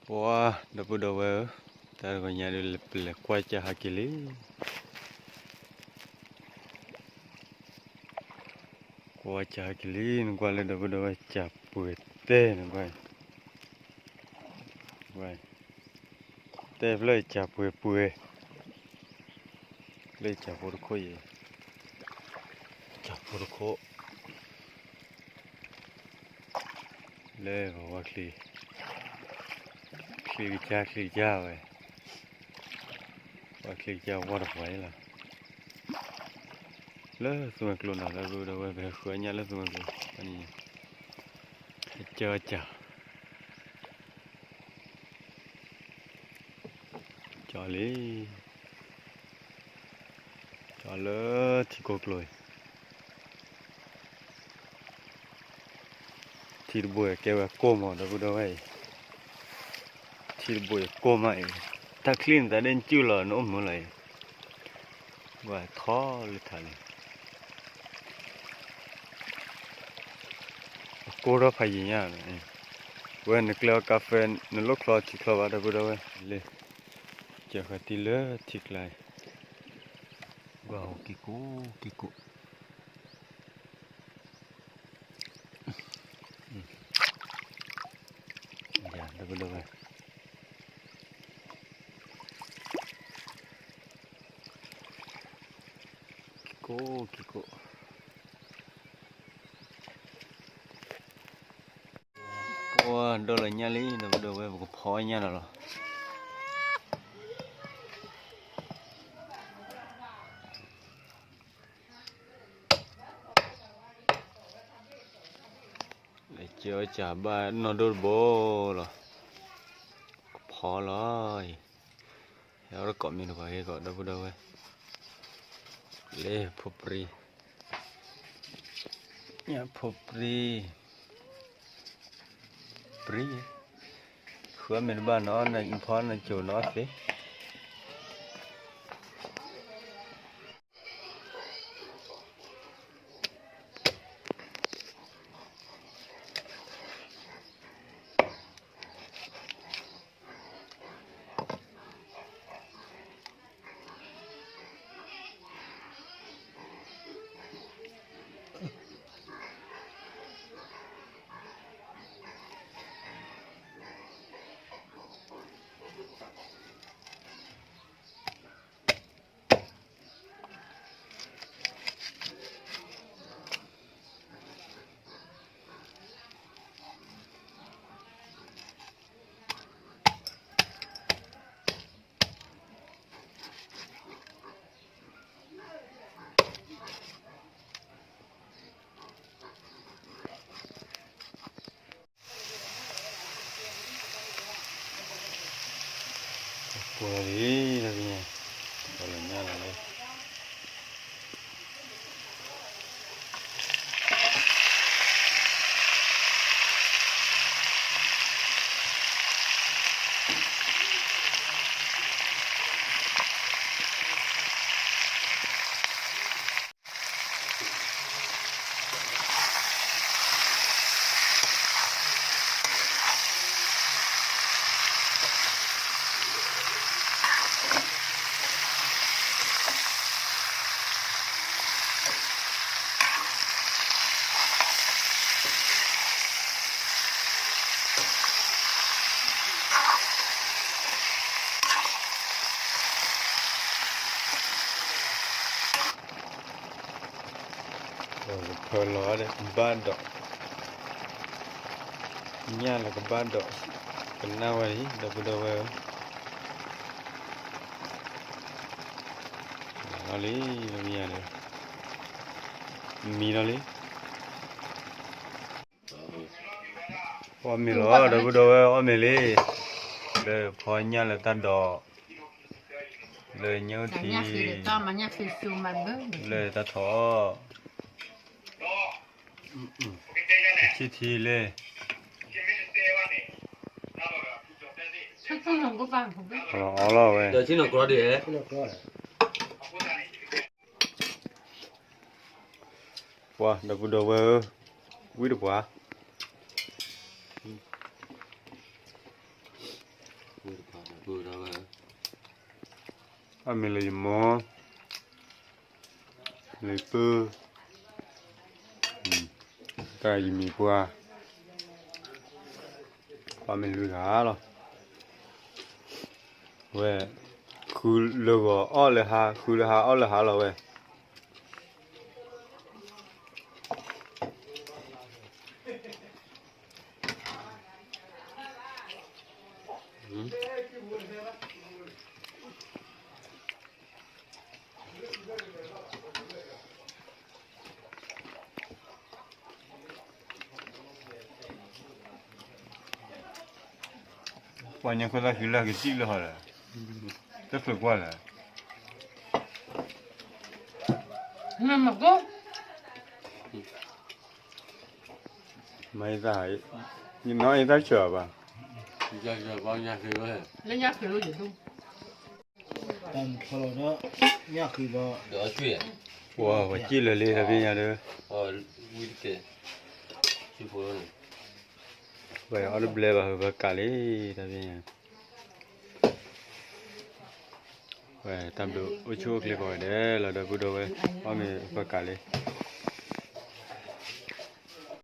ပှၤ ဒီပုၢ်ဒီဝဲၢ်ဧၢ, တၢ်တဂီၤညါဒုး ပလဲၤကွၢ်ကၢ်ဟဲက့ၤလံ. ကွၢ်ကၢ်ဟဲက့ၤလံ, နကွၢ်လၢ ဒီပုၢ်ဒီဝဲၢ် ကၢ်ပှဲၤတဲာ်န့ၣ်ကွၢ်, တဲာ်ဖျၢၣ် ကၢ်ပှဲၤပှဲၤ, လၢကၢ်ဖိတခိၣ်အံၤ, ကၢ်ဖိတခိၣ် လၢပဝါချံ, ချံကစၢ် ချံကစၢ်ဝဲ, ပှၤချံကစၢ်ဝါတပှၤအံၤလီၤ. လၢသူဝဲၤကျိၤနီၤ ဒီပုၢ်ဒီဝဲၢ် ပဟဲဃုအညၣ်လၢသူဝဲၤကျိၤ, ကၢ်ကၢ် ကၢ်လံ, ကၢ်လၢထံကိးကျိၤအံၤ ထံတဘိကဲဝဲကိၢ်မး ဒီပုၢ်ဒီဝဲၢ်အံၤ, ထံတဘိအံၤကိၢ်မးအံၤ, တၢ်ချံန့ၣ် သးဒ့ၣ်နစုၢ်လီၤ နအိၣ်မုာ်လီၤအံၤ, ဝဲထီၣ်လၢထးလံ, အကိၢ်ထီၣ်ဖးယံၤညါ, ဝဲနကျဲအီၤကါဖဲ နလိၣ်ချီထံချီဘၣ် ဒီပုၢ်ဒီဝဲၢ်, လၢ ကၢ်ဃာ်တံၢ်လၢထံကျါအံၤ, ဝဲက့ၤကိၢ်က့ၤကိၢ် ဒီပုၢ်ဒီဝဲၢ်, က့ၤကိၢ်က့ၤကိၢ်, ပှၤဒိးလီၤညၣ်လံ ဒီပုၢ်ဒီဝဲၢ် ပကဖီညၣ်ဒီးလီၤ. လဲၤကၢကၢဘၣ်နီၢ်ဒိၣ်တဘိလီၤ. ကဖီလီၤအံၤ, ဟဲအီၣ်တကိးမ့ၢ်တပှၤဂ့ၤကီး ဒီပုၢ်ဒီဝဲၢ်, လၢဖိပြံ, ဖိပြံ, ပြံ, ဃုအီၣ်မ့ၢ်တဘၣ်နီၤ နဖီနကၠိၤနီၤသ့. ပှဲၤလံ, ပှဲၤလီၤညၣ်လီၤ, ကဖၢလီၤဒီး ကဘၣ်ဒီး, ညၣ်လၢကဘၣ်ဒီး, ကနၣ်ဝဲလံ ဒီပုၢ်ဒီဝဲၢ်ဧၢ, လီၤလံ, လၢညၣ်လၢ, မံလီၤလံ. အီၣ်မ့ၤလီၤ ဒီပုၢ်ဒီဝဲၢ် အီၣ်မ့ၤလံ, လၢဖီညၣ်လၢတၢ်ဒိး, လၢညၣ်အိၣ်ထံ, လၢတၢ်ထီၣ်, ဆံၣ်ထံလံ, အီၣ်လီၤဝဲ ပှၤ ဒီပုၢ်ဒီဝဲၢ်ဧၢ, ဝံၣ်တပှၤ, အီၣ်မ့ၤလၢယမိၢ်, လၢယပုၢ်, တၢ်ယမံၤပှၢ်, ပှၤမ့ၢ်လွံၢ်ဂၤလီၤ. ဝဲ, ဃုလၢဂီၤအီၣ်လၢဟါ, ဃုလၢဟါအီၣ်လၢဟါလီၤဝဲ. ပှၤညါခိၣ်သၣ်ဃံလၢကစံၣ်လၢဟီဒီး, တဖျၢၣ်ကွၢ်လဲၣ်. မ့ၢ်မကိး, မ့ၢ်သၣ်, နီၢ်အံၤသၣ်ဆၢဘၣ်, လၢညါဃ့လၢယဒိၣ်, တၢ်မူခီလီၤဒီး, ညၣ်ဃံဘီ, ပှၤစံၣ်လၢာ်လံတၢ်ဖဲညါဒီး, ဝဲအီၣ်တဘျဲဘၣ် ပကးလံ, တၢ်ဖဲညါ, ဝဲတၢ်ဘျုးအိၣ်ဆူၣ်အိၣ်ချ့ကိးဂၤဒဲးလီၤ ဒီပုၢ်ဒီဝဲၢ်, အီၣ်မ့ၤပကးလံ.